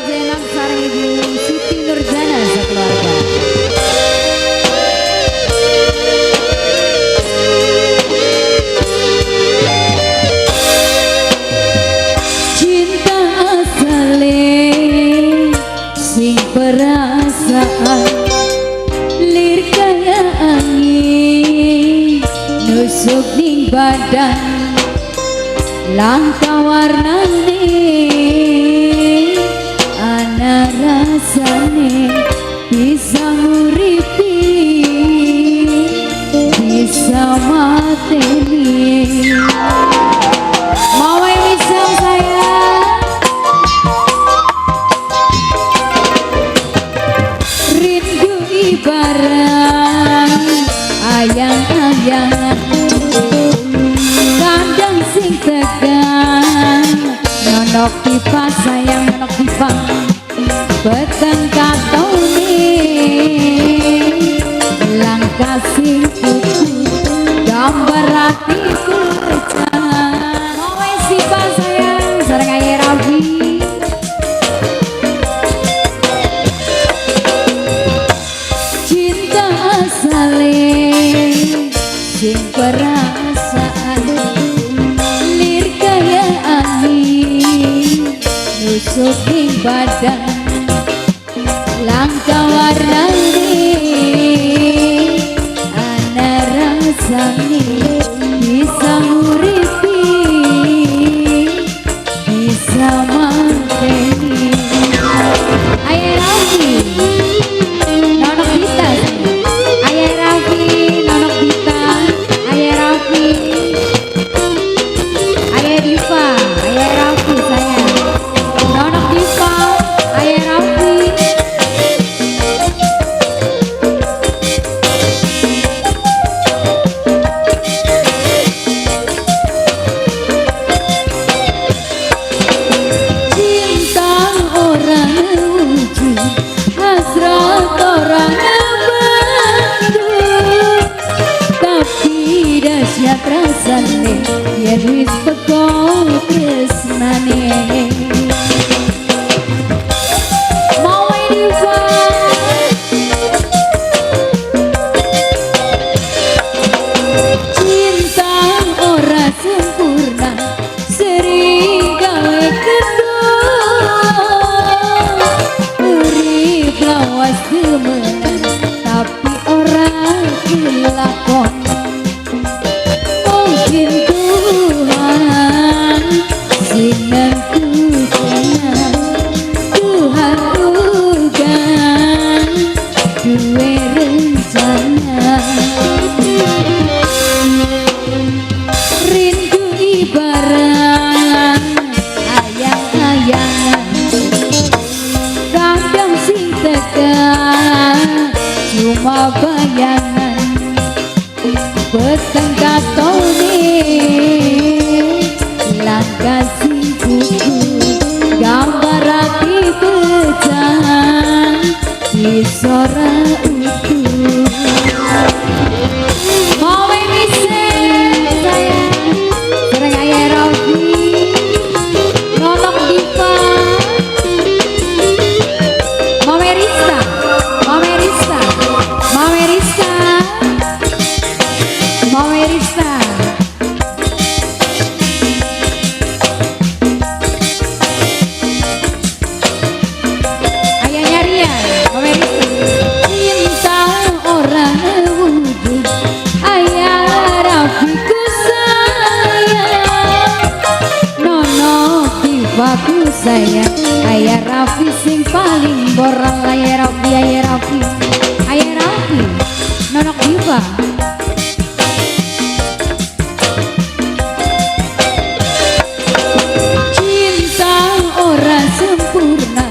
Bapak Jenang sareng Ibu Siti Nurjana sekeluarga. Cinta asale sing perasaan lir kaya angin nusuk ning badan langka warnane ana rasane bisa nguripi bisa mateni. Mawe misal saya rindu ibarat ayang-ayangan kandang sing tegang nonok pipa sayang nonok pipa beteng katone langkah sing kuku gambar hatiku pecah. Mawe sipa sayang sareng aye Rabi. Cinta asale sing perasaan lir kaya angin nusuk ning badan langka warnane ana rasane bisa nguripi bisa mateni. Ayo Raffi nonok Dita, ayo Raffi nonok Dita, ayo Raffi, ayo Diva, ayo Raffi sayang nonok Diva, ayo Raffi. Cinta orang wujud hasrat orang bantu tapi dahsyat rasane yen wis teko tresnane. Mawe Diva cinta ora sempurna sering gawe kendor urip lawas demenan tapi ora kelakon. Mungkin Tuhan sing nentukan Tuhan uga duwe rencana. Rindu ibarat ayang-ayangan kadang sing tekan cuma bayangan beteng katone langkah sing kuku gambar hati pecah isora utuh. Mawe misal sayang sareng aye Raffi nonok Diva Mawe Rista, Mawe Rista, Mawe Rista, Mawe Rista. Ayahnya Rian, Mawe Rista. Cinta orang wujud ayah Raffiku sayang nonok Divaku sayang ayah Raffi sing paling boral ayah Raffi, ayah Raffi, ayah Raffi nonok Diva. Cinta ora sempurna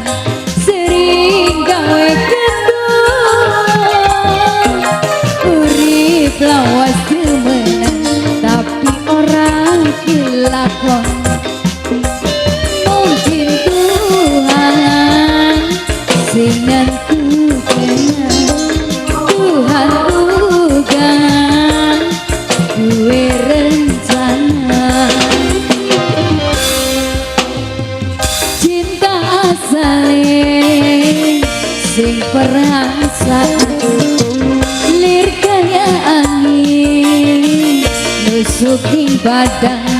sering gawe kendor urip lawas demenan tapi ora kelakon. Mungkin Tuhan sing nentukan Tuhan uga duwe rencana. Cinta asale ing perasaan. Lir kaya angin nusuk ing badan.